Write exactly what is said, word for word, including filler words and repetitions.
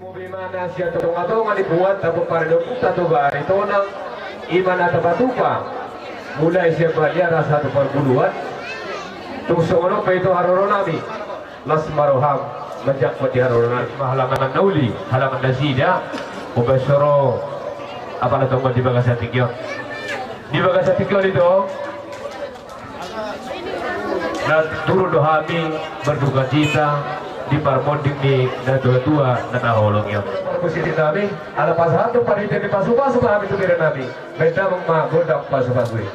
Bobi ma na sian tongatonga ni punguanta, pomparan ni ompunta Toba Aritonang, i ma na tapatupa mulai sian Baliara sahat tu parngoluan. Tung songon on pe ito haroronami. Las ma roham manjangkon di haroronami. Halaman na uli, halaman nasida. Umbahen so ro apala tongon di bagasan tingki on. Di bagasan tingki on ito, na turun do hami berdukacita di parmonding ni natuatua na taholong i. Parmusikinami, ala pasahathon panitia ni pasupasu ma hami tu berenami. Baen damang ma gondang pasupasu i.